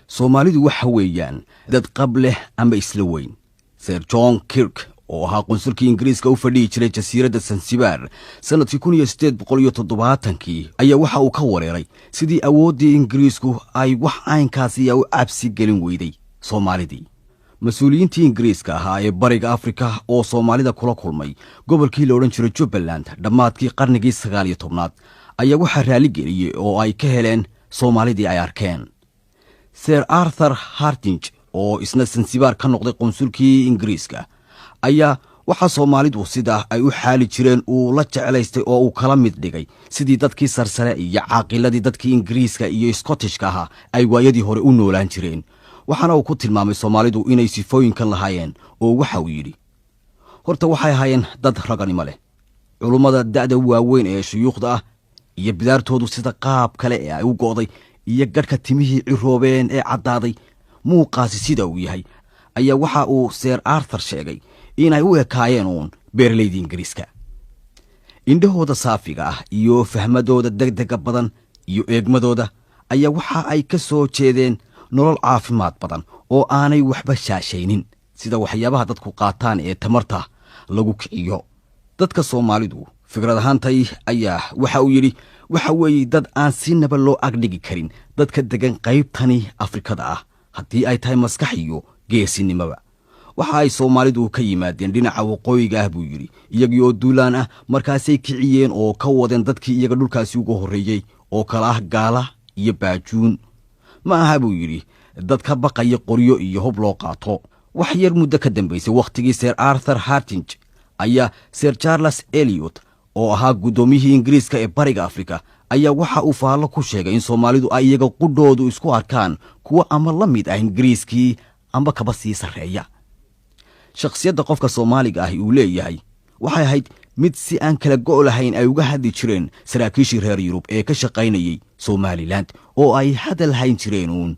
Soomaalidu waxa weeyaan dad qab leh ama isla weyn. Sir John Kirk oo ahaa qunsulkii Ingiriiska u fadhihi jiray jasiiradda Sansibaar sannadkii 1870-kii ayaa waxa uu ka wareeray sidii awooddii Ingiriisku ay wax caynkaasiya u cabsi gelin weyday Soomaalidii. Mas-uuliyiintii Ingiriiska ahaa ee Bariga Afrika oo Soomaalida kula kulmay gobolkii la odhan jiray Jubbaland dhammaadkii qarnigii 19aad ayaa waxaa raaligeliyey oo ay ka heleen Soomaalidii ay arkeen. Sir Arthur Hardinge oo isna Sansibaar ka noqday qunsulkii Ingiriiska ayaa waxaa Soomaalidu sida ay u xaali jireen uu la jeclaystay oo uu kala mid dhigay sidii dadkii sarsare iyo caaqiladii dadkii Ingiriiska iyo Scottishka ahaa ay waayadii hore u noolaan jireen. Waxaana uu ku tilmaamay Soomaalidu inay sifooyinkan lahaayeen, oo waxa uu yidhi: "Horta waxay ahaayeen dad raganimo leh. Culummada da'da waaweyn ee shuyuukhda ah iyo bidaartoodu sida qaab kale ee ay u go'day iyo gadhka timihii ciroobeen ee caddaaday, muuqaasi sida uu yahay ayaa waxa uu Sir Arthur sheegay inay u ekaayeen uun beeralaydii Ingiriiska. Indhahooda saafiga ah iyo fahmadooda degdega badan iyo eegmadooda ayaa waxa ay ka soo jeedeen nolol caafimaad badan oo aanay waxba shaashaynin, sida waxyaabaha dadku qaataan ee tamarta lagu kiciyo. Dadka Soomaalidu fikrad ahaantay," ayaa waxa uu yidhi, "waxa weeye dad aan sinaba loo agdhigi karin dadka degan qaybtani Afrikada ah, haddii ay tahay maskax iyo geesinimoba. Waxa ay Soomaalidu ka yimaadeen dhinaca waqooyiga ah," buu yidhi, "iyagii oo duulaan ah. Markaasay kiciyeen oo ka wadeen dadkii iyaga dhulkaasi uga horreeyey oo kala ah gaala iyo baajuun. Ma aha," buu yidhi, "dad ka baqaya qoryo iyo hub loo qaato." Wax yar muddo ka dambaysay wakhtigii Sir Arthur Hardinge ayaa Sir Charles Eliot oo ahaa guddoomiyihii Ingiriiska ee Bariga Afrika ayaa waxa uu faallo ku sheegay in Soomaalidu ay iyaga qudhoodu isku arkaan kuwo ama la mid ah Ingiriiskii amba kaba sii sarreeya. Shakhsiyadda qofka Soomaaliga ahi uu leeyahay waxay ahayd mid si aan kala go' lahayn ay uga hadli jireen saraakiishii reer Yurub ee ka shaqaynayey Somaliland, oo ay hadal hayn jireen uun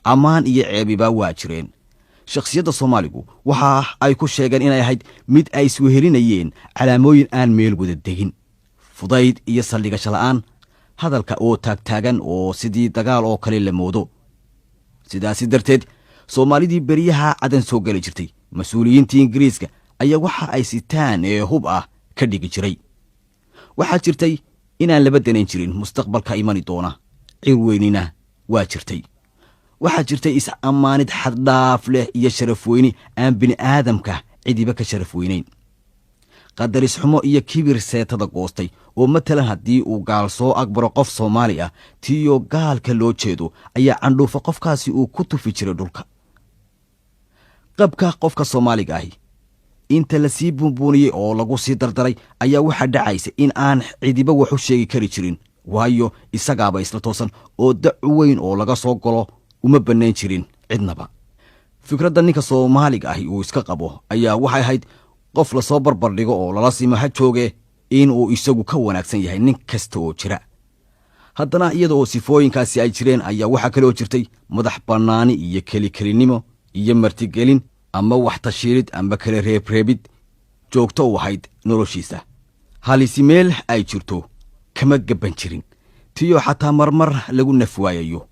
ammaan iyo ceebiba waa jireen. Shakhsiyadda Soomaaligu waxa ay ku sheegeen inay ahayd mid ay iswehelinayeen calaamooyin aan meel wada degin: fudayd iyo saldhigasho la'aan, hadalka oo taagtaagan oo sidii dagaal oo kale la moodo. Sidaasi darteed Soomaalidii beryaha Cadan soo geli jirtay, mas-uuliyiintii Ingiriiska ayaa waxa ay sitaan ee hub ah ka dhigi jiray. Waxaa jirtay inaan laba danayn jirin mustaqbalka imani doona. Cir weynina waa jirtay. Waxaa jirtay is-ammaanid xaddhaaf leh iyo sharaf weyni aan bini aadamka cidiba ka sharaf weynayn, qadarisxumo iyo kibir seetada goostay, oo matalan haddii uu gaal soo agbaro qof Soomaali ah, tiiyoo gaalka loo jeedo ayaa candhuufa qofkaasi uu ku tufi jiray dhulka. Qabka qofka Soomaaliga ahi inta lasii buunbuuniyey oo lagu sii dardaray ayaa waxaa dhacaysa in aan cidiba wax u sheegi kari jirin, waayo isagaaba isla toosan oo dacu weyn oo laga soo galo uma bannayn jirin cidnaba. Fikradda ninka Soomaaliga ahi uu iska qabo ayaa waxay ahayd qof lasoo barbardhigo oo lala simo ha jooge inuu isagu ka wanaagsan yahay nin kasta oo jira. Haddana iyada oo sifooyinkaasi ay jireen ayaa waxaa kaloo jirtay madax bannaani iyo kelikelinimo iyo martigelin ama wax tashiirid ama kala reebreebid joogto u ahayd noloshiisa. Halisi meel ay jirto kama gabban jirin, tiyoo xataa marmar lagu naf waayayo,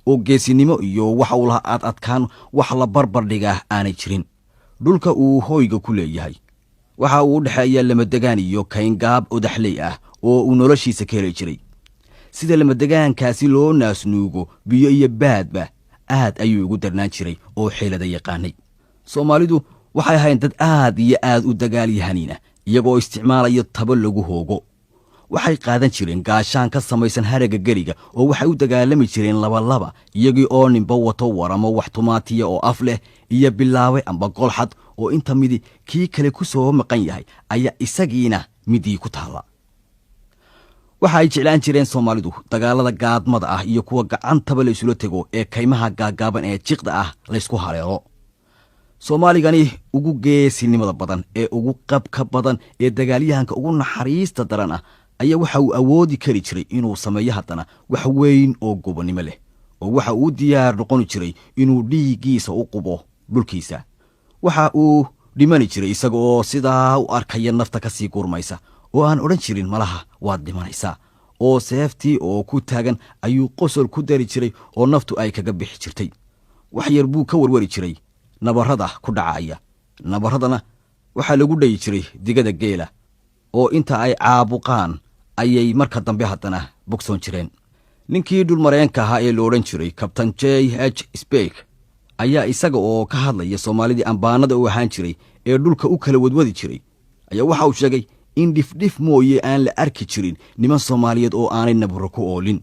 oo geesinimo iyo waxa uu lahaa aad adkaan wax la barbar dhigaa aanay jirin. Dhulka uu hooyga ku leeyahay waxa uu u dhexeeya lamadegaan iyo kayngaab odaxley ah oo uu noloshiisa ka heli jiray. Sida lamadegaankaasi loo naasnuugo biyo iyo baadba aad ayuu ugu darnaan jiray oo xeelada yaqaanay. Soomaalidu waxay ahayn dad aad iyo aad u dagaalyahaniina, iyagoo isticmaalaya tabo lagu hoogo. Waxay qaadan jireen gaashaan ka samaysan haragga geriga, oo waxay u dagaalami jireen labalaba, iyagii oo ninba wato waramo wax tumaatiya oo af leh iyo bilaawe amba golxad, oo inta midi kii kale ku soo maqan yahay ayaa isagiina midii ku taalla. Waxa ay jeclaan jireen Soomaalidu dagaalada gaadmada ah iyo kuwa gacantaba la isula tego ee kaymaha gaaggaaban ee jiqda ah laysku haleelo. Soomaaligani ugu geesinimada badan ee ugu qabka badan ee dagaalyahanka ugu naxariista daran ah ayaa waxa uu awoodi kari jiray inuu sameeyo haddana wax weyn oo gobonnimo leh, oo waxa uu diyaar noqoni jiray inuu dhiiggiisa u qubo dhulkiisa. Waxa uu dhimani jiray isaga oo sidaa u arkaya nafta ka sii gurmaysa, oo aan odhan jirin, "Malaha waad dhimanaysaa," oo seeftii oo ku taagan ayuu qosol ku dari jiray oo naftu ay kaga bixi jirtay. Wax yar buu ka warwari jiray nabarrada ku dhacaya. Nabarradana waxaa lagu dhayi jiray digada geela, oo inta ay caabuqaan ayay marka dambe haddana bogsoon jireen. Ninkii dhulmareenka ahaa ee la odhan jiray Kabtan J H Speke ayaa isaga oo ka hadlaya Soomaalidii ambaanada u ahaan jiray ee dhulka u kala wadwadi jiray ayaa waxa uu sheegay in dhifdhif mooye aan la arki jirin niman Soomaaliyeed oo aanay naburo ku oolin,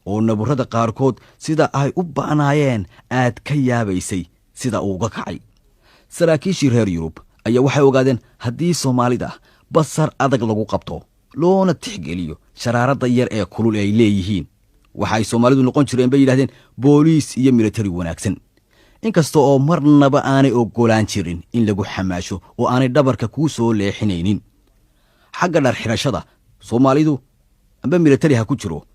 oo naburrada qaarkood sida ay u ba'naayeen aad ka yaabaysay sida uu uga kacay. Saraakiishii reer Yurub ayaa waxay ogaadeen haddii Soomaalida basar adag lagu qabto, loona tixgeliyo sharaaradda yar ee kulul ee ay leeyihiin, waxaay Soomaalidu noqon jireen, bay yidhahdeen, booliis iyo militari wanaagsan, inkasta oo marnaba aanay oggolaan jirin in lagu xamaasho oo aanay dhabarka kuu soo leexinaynin. Xagga dhar xidhashada, Soomaalidu amba militari ha ku jiro,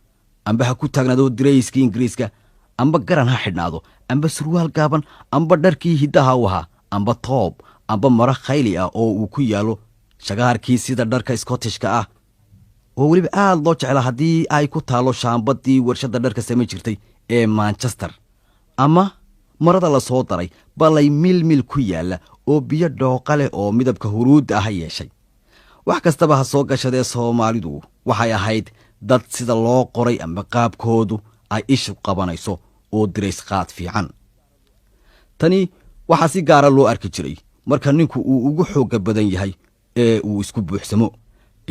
amba ha ku taagnaado dirayskii Ingiriiska, amba garan ha xidhnaado, amba surwaal gaaban, amba dharkii hiddaha u ahaa, amba toob, amba maro khayli ah oo uu ku yaallo shagaarkii sida dharka Scottishka ah, oo weliba aad loo jeclaa haddii ay ku taallo shaambaddii warshadda dharka samayn jirtay ee Manchester, ama marada la soo daray balay milmil ku yaalla oo biyo dhooqa leh oo midabka huruudda ah yeeshay. Wax kastaba ha soo gashadee, Soomaalidu waxay ahayd dad sida loo qoray ama qaabkoodu ay ishu qabanayso oo dirays qaad fiican. Tani waxaa si gaara loo arki jiray marka ninku uu ugu xoogga badan yahay ee uu isku buuxsamo,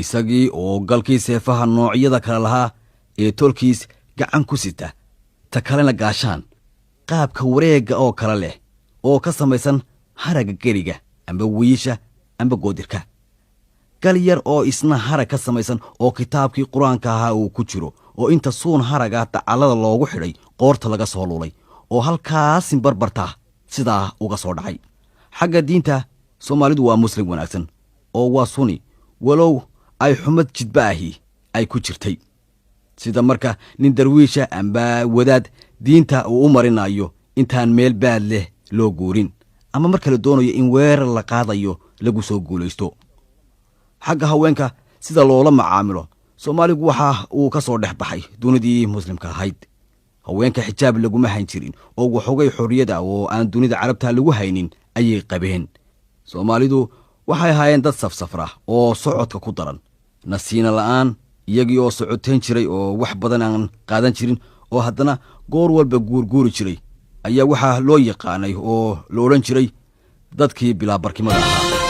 isagii oo galkii seefaha noocyada kale lahaa ee tolkiis gacan ku sita, ta kalena gaashaan qaabka wareegga oo kale leh oo ka samaysan haragga geriga amba wiisha amba goodirka, gal yar oo isna harag ka samaysan oo kitaabkii Qur-aanka ahaa uu ku jiro, oo inta suun haraga dacallada loogu xidhay qoorta laga soo lulay oo halkaasin barbartaa sidaa uga soo dhacay. Xagga diinta, Soomaalidu waa Muslim wanaagsan oo waa Suni, walow ay xumad jidba ahi ay ku jirtay, sida marka nin darwiisha amba wadaad diinta uu u marinayo intaan meel baad leh loo guurin, ama marka la doonayo in weerar la qaadayo lagu soo guulaysto. Xagga haweenka sida loola macaamilo, Soomaaligu waxa uu ka soo dhex baxay dunidii Muslimka ahayd. Haweenka xijaab laguma hayn jirin, oo waxoogay xorriyada oo aan dunida Carabta lagu haynin ayay qabeen. Soomaalidu waxay ahaayeen dad safsafra oo socodka ku daran, nasiina la'aan, iyagii oo socotayn jiray oo wax badan aan qaadan jirin, oo haddana goor walba guurguuri jiray, ayaa waxaa loo yaqaanay oo la odhan jiray dadkii bilaa barkimada ahaa.